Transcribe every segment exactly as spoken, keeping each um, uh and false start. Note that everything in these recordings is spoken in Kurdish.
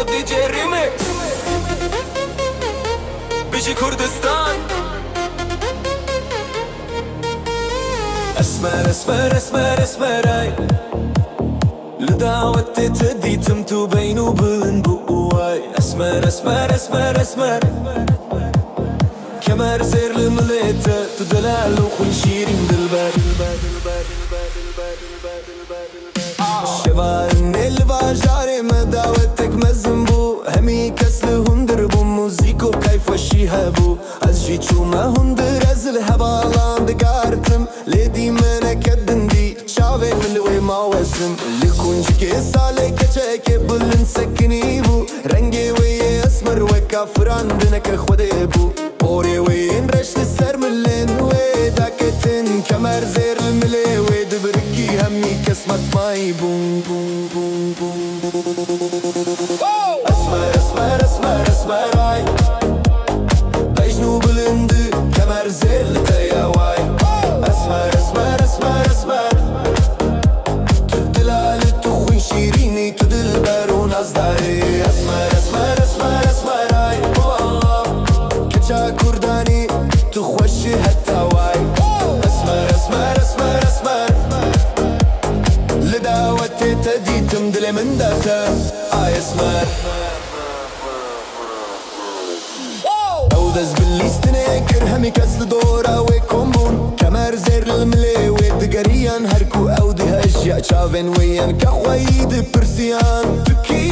D J Remix. Bijî Kurdistan. Esmer, esmer, esmer, esmer ay. Li dawetê te dîtim tu beyn û bilind bû û ay. Esmer, esmer, esmer, esmer. Kemer zêr li milê te, tu delal û xwîn şîrîn dilber. Şevarinê li bajarê me dawetek mezin bû. Hemî kes li hundir bû, muzîk û keyfweşî hebû. Ez jî çûme hundir, ez li hevalan digartim. Lê dîmeneke din dî, çavê min li wê ma wezin. Li kuncikê salê keçekê bilind sekinî bû. Rengê wê yê esmer weka firandineke Xwedê bû. Porê wê yên reş li ser milên wê daketin. Kemer zêr li milê wê dibirikî, hemî kes matmayî bûn. Esmer, esmer, esmer, esmer ay. Bejn û bilindi, kemer zêr li te ye way. Esmer, esmer, esmer, esmer. Tu dilal, tu xwîn şîrînî, tu dilber û nazdarî. Esmer, esmer, esmer, esmer ay. Oh Allah. Keça kurdanî, tu xweş î heta way. Esmer, esmer, esmer, esmer. Li dawetê te dîtim dilê min de te. Ay esmer. Ew dest bi lîstinê kir, hemî kes li dora wê kom bûn. Kemer zêr li milê wê digeriyan, her ku ew dihejiya çavên wê yên kexweyî dipirsiyan. Tu kî?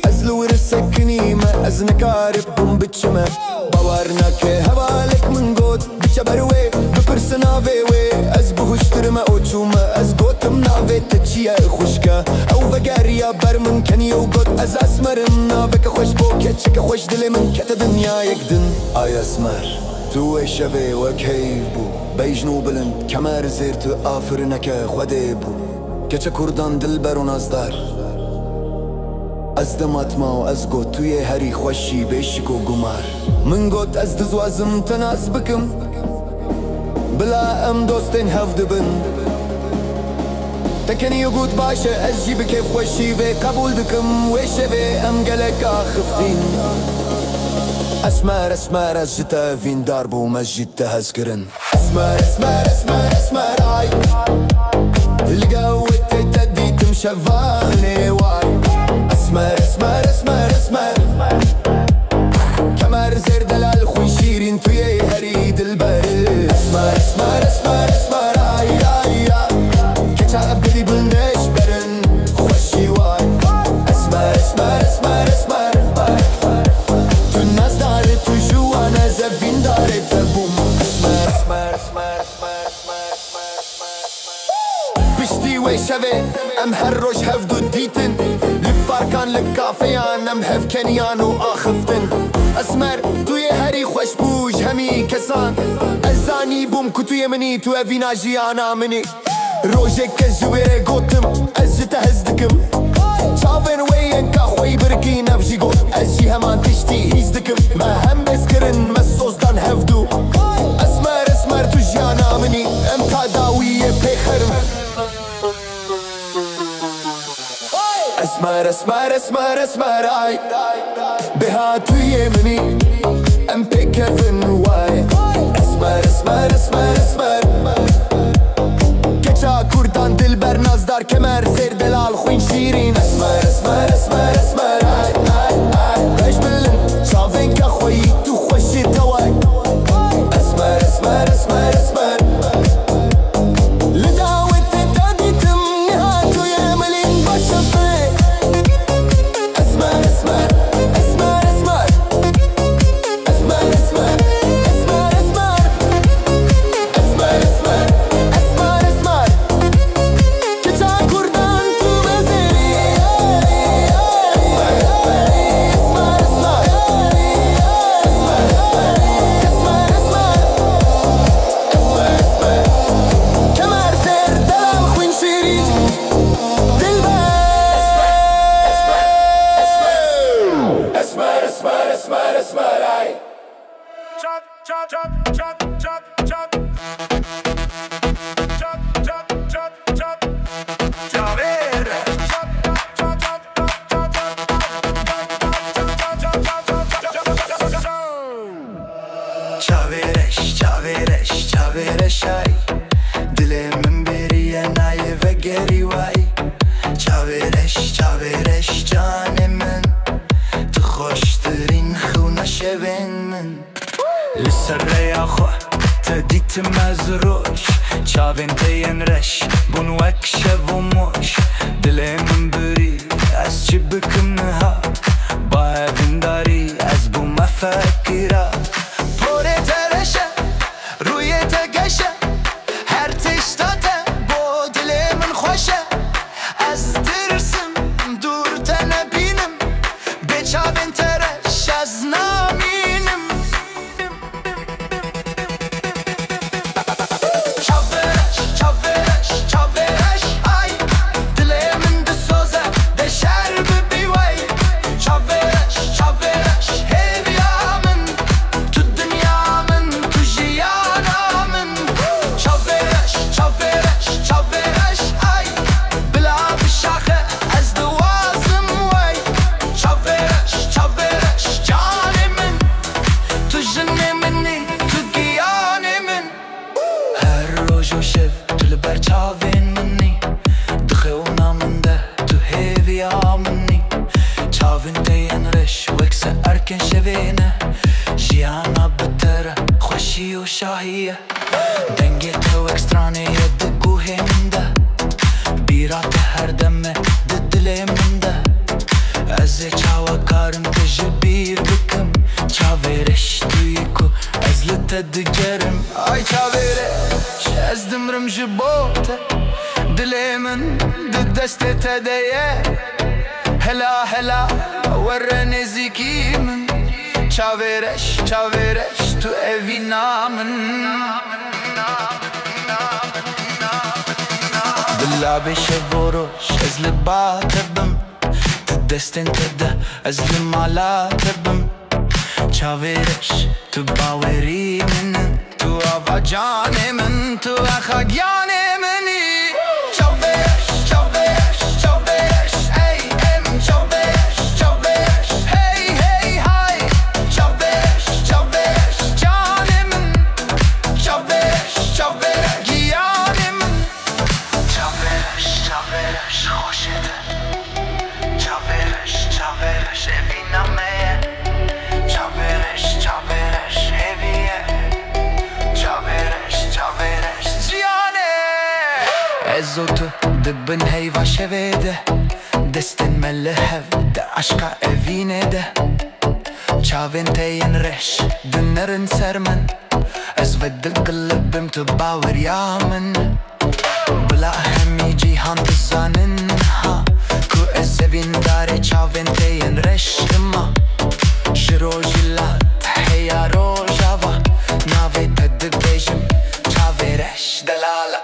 Ez li wir sekinî me, ez nikaribûm biçime. Bawer nake hevalek min got, biçe ber wê, bipirse navê wê. Ez bihuştirime û çûme, ez gotim navê te çi ye xwişke? Ew vegeriya ber min kenî û got, ez esmer im, naveke xweş bo keçike xweş dilê min kete dinyayek din. Ay esmer, tu wê şevê we keyf bû, bejn û bilind, kemer zêr tu afirineke Xwedê bû. Keça kurdan dilber û nazdar. Ez dema dima û ez got, tu yê herî xweşî bê şik û gumar. Min got, ez dizwazim te nas bikim. Bila em dostên hev dibin. Te kenî û got, baş e, ez jî bi kêfxweşî vê qebûl dikim. Wê şevê em gelek axiftin. Esmer, esmer, ez ji te vîndar bûm, ez jî te hez kirin. Esmer, esmer, esmer, esmer, ay. Li gawetê te dîtim şevanê way. Esmer, esmer, esmer, esmer. Kemer zêr delal xwîn şîrîn tu yê herî dilber. Esmer, esmer, esmer, esmer, ay, ay, ay. Keça bilî bilneş berin xweşî way. Esmer, esmer, esmer, esmer. Tu nazdar, tu ji wan, ez ê vîndarê te bûm. Esmer, esmer, esmer, esmer, esmer, esmer, esmer. Piştî wê şevê em her roj hevdu dîtin. Li parkan, li kafeyan em hev keniyan û axiftin. Esmer, tu yê herî xweş bû ji hemî kesan. Ez zanî bûm ku tu yê min î, tu evîna jiyana min î. Rojek ez ji wê re gotim, ez ji te hez dikim. Çavên wê yên ka xweyî birikî, nev jî got, ez jî heman tiştî hîs dikim. Me hem bêz kirin, me soz dan hevdu. Esmer, esmer, tu jiyana min î, em ta dawiyê pê xerin. Esmer, esmer, esmer, esmer, ay. Biha tu yê min î, em pê kevin way. Esmer, esmer, esmer, esmer. Keça kurdan dilber nazdar, kemer zêr delal xwîn şîrîn. Esmer, esmer, esmer, esmer, ay, ay, ay. Beş bilind, çavên kexweyî, tu xweşî te way. Esmer, esmer, esmer, esmer. Li dawetê te dîtim, niha tu yê milîn baş e. Esmer, esmer, esmer, esmer. Esmer, esmer, esmer, esmer. Esmer, Çavê reşay, dilê min bêriye nayê vegerî way. Çavê reş, çavê reş, canê min, tu xweştirîn xewna şevên min. Li ser rêya xwe te dîtim ez roj, çavên te yên reş bûn wek şev û moj. Dilê min birî, ez çi bikim niha? Ba evîndarî, ez bûme fekîra. Porê te reş e, rûyê te geş e, her tişta te bo dilê min xweş e. Ez tirsim dûr te nebînim, bê çavên te reş ez namînim. Çavê reş, çavê reş, çavê reş, ay, dilê min disoze, de şer bibî wey. Çavê reş, çavê reş, hêviya min, tu dinya min, tu jiyana min. Çavê reş, çavê reş, çavê reş, ay, bila bişaxe, ez diwazim wey. Çavê reş, çavê reş, canê min, tu jinê min î, tu giyanê min. Her roj û şev tu li ber çavên min î, di xewna min de tu hêviya min î. Çavên te yên reş wek se erkên şevê ne, jiyana bi te re xweşî û şahî ye. Dengê te wek stranê ye di guhê min de, bîra te her dem e di dilê min de. Ez ê çawa karim te ji bîr bikim? Çavê reş tu yî ku ez li te digerim. Ay çavê reş, ez dimrim ji bo te. Dilê min di destê te de ye. Hela hela were nêzîkî min. Çavê reş, çavê reş, tu evîna min. Bila bê şev û roj ez li ba te bim. Di destên te de ez li mala te bim. Çavê reş, tu bawerî min î. Tu ava canê min, tu axa giyanê min î. Çavê reş, çavê reş, çavê reş, ey em. Çavê reş, çavê reş, hey hey hay. Çavê reş, çavê reş, canê min. Çavê reş, çavê reş, giyanê min. Çavê reş, çavê reş, xweşê te. Çavê reş, çavê reş, evîna me ye. Çavê reş, çavê reş, hêvî ye. Çavê reş, çavê reş, jiyan e. Ez û tu di bin heyva şevê de, destên me li hev di eşqa evînê de. Çavên te yên reş dinerin ser min. Ez vedilgilibim tu baweriya min. Bila hemî cîhan bizanin niha ku ez evîndarê çavên te yên reş dima. Ji rojî la te heya rojava, navê te dibêjim çavê reş delala.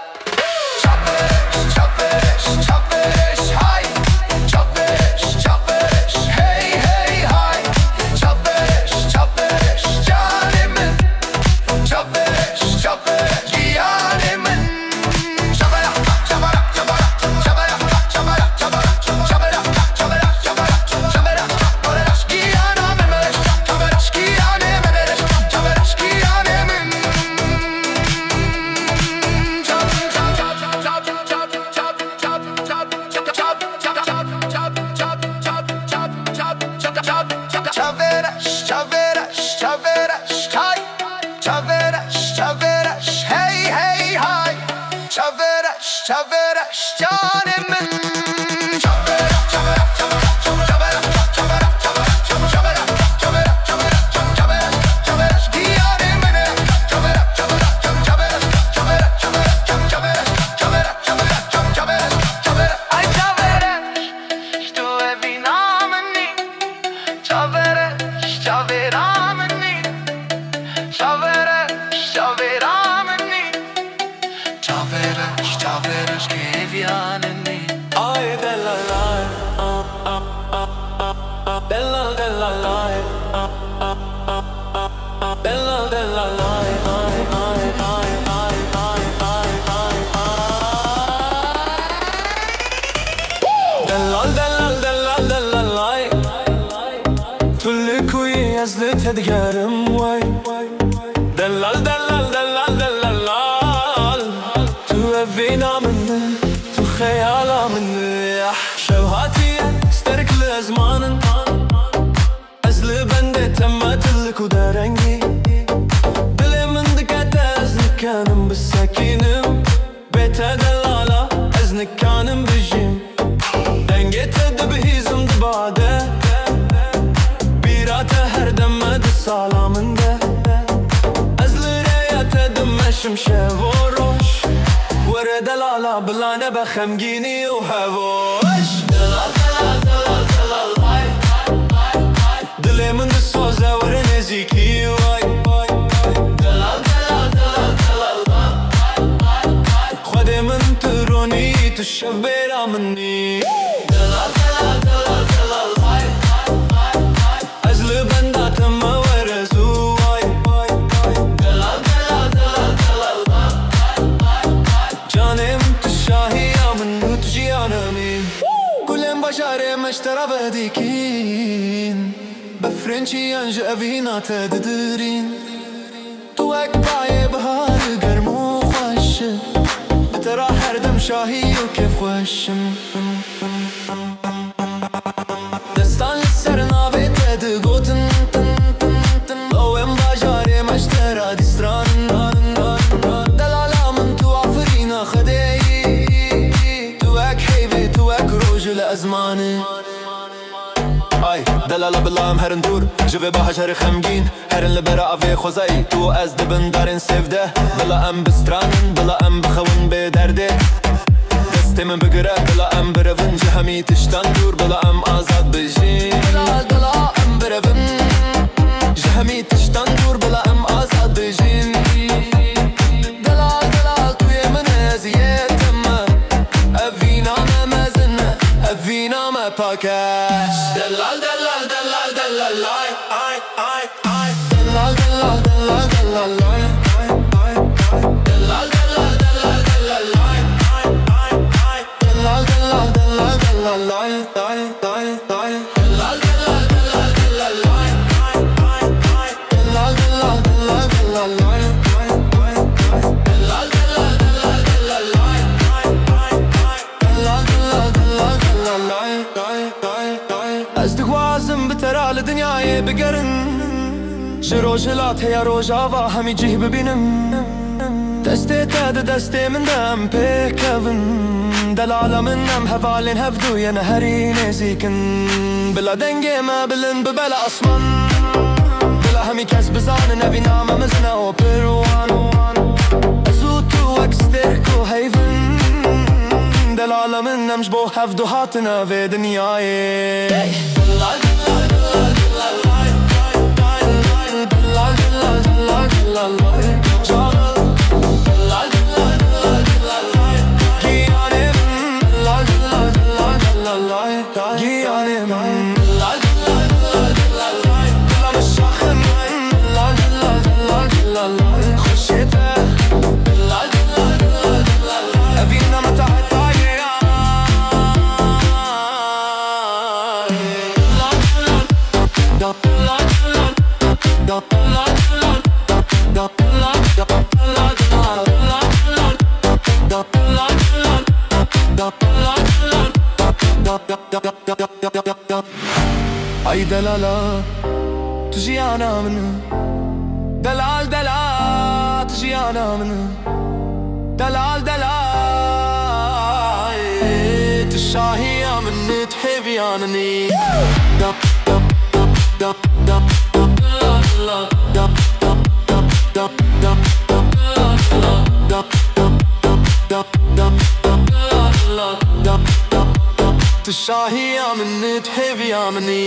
Çavê reş, çavê reş, çavê reş, hay. Çavê reş, çavê reş, hey hey hay. Çavê reş, çavê reş, canê min. Çavê reş, çavê reş, giyanê min. Çavê reş, çavê reş, çavê reş, çavê reş, çavê reş, çavê reş, çavê reş, çavê reş, çavê reş, çavê reş, çavê reş, giyana min. Çavê reş, giyanê min. Çavê reş, giyanê min. Çavê reş, çavê reş, çavê reş, çay. Çavê reş, çavê reş, hey hey hay. Çavê reş, çavê reş, canê min. Ay çavê reş, tu evîna min î. Çavê reş, çavêra min î. Çavê reş, çavêra min î. Çavê reş, çavê reş, kêviya min î. Ay delalay, ah, ah, ah, ah, ah, delal delalay, ah, ah, ah, ah, ah, delal delalay, ay, ay, ay. Delal, delal, delal, delalay. Tu li ku yî ez li te digerim wey. Delal, delal, delal, delalay. Sekînim, bê te delala ez nikanim bijîm. Dengê te dibihîzim dibade. Bîra te her dem me di sala min de. Ez li rêya te dimeşim şev û roj. Were delala bila nebe xemgînî û hevoş. Delal, delal, delal, delal, ay, ay, ay, ay. Dilê min disoze were nêzîkî, ay, ay, ay. Delal, delal, delal, delal, ay, ay, ay, ay. Xwedê min tu ronî, tu şev bêra min î. Delal, delal, delal, delal, ay, ay, ay, ay. Ez li benda te me were zû, ay, ay, ay. Delal, delal, delal, delal, ay, ay, ay. Canê min tu şahiya min û tu jiyana min. Kulên bajarê me ji te re vedîkîn. Befrên çiyan ji evîna te didirîn. Tu wek bayê bihar germ û xweş. Bi te re her dem şahî û kêfxweş im. Destan li ser navê te digotin, tin, tin, tin. Ew em bajarê me ji te re dîstran. Delala min tu afirîna Xwedê yî. Tu wek heyvê, tu wek roj li ezmanê. Ay, delala bila em herin dûr ji vê bajarê xemgîn. Herin li bera avê xwezayî, tu û ez di bin darên sêv de. Bila em bistranin, bila em bixewin bê derdê. Destê min bigire, bila em birevin ji hemî tiştan dûr, bila em azad bijîn. Bila, bila em birevin ji hemî tiştan dûr, bila em azad bijîn. Delal, delal, tu yê min, ez yê te me. Evîna me mezin e, evîna me pak e. Delal, delal, delal, delal, ay, ay, ay, ay. Delal, delal, delal, delal, ay, ay, ay, ay. Delal, delal, delal, delal, ay, ay, ay, ay. Delal, delal, delal, delal, ay, ay, ay, ay. Delal, delal, delal, delal, ay, ay, ay, ay. Delal, delal, delal, delal, ay, ay, ay, ay. Delal, delal, delal, delal, ay, ay, ay, ay. Delal, delal, delal, delal, ay, ay, ay, ay. Ez dixwazim bi te re li dinyayê bigerim. Ji rojhilat heya rojava hemî cih bibînim. Destê te di destê min de em pêkevin. Delala min em hevalên hevdû yên herî nêzîk in. Bila dengê me bilind bibe li asman. Bila hemî kes bizanin evîna me mezin e û pir wan. Ez û tu wek stêrk û heyvin. Delala min em ji bo hevdû hatine vê dinyayê. Ay delala, tu jiyana min î. Delal, delal, tu jiyana min î. Delal, delal, tu şahiya min î, tu hêviya min î. Tu şahiya min î, tu hêviya min î.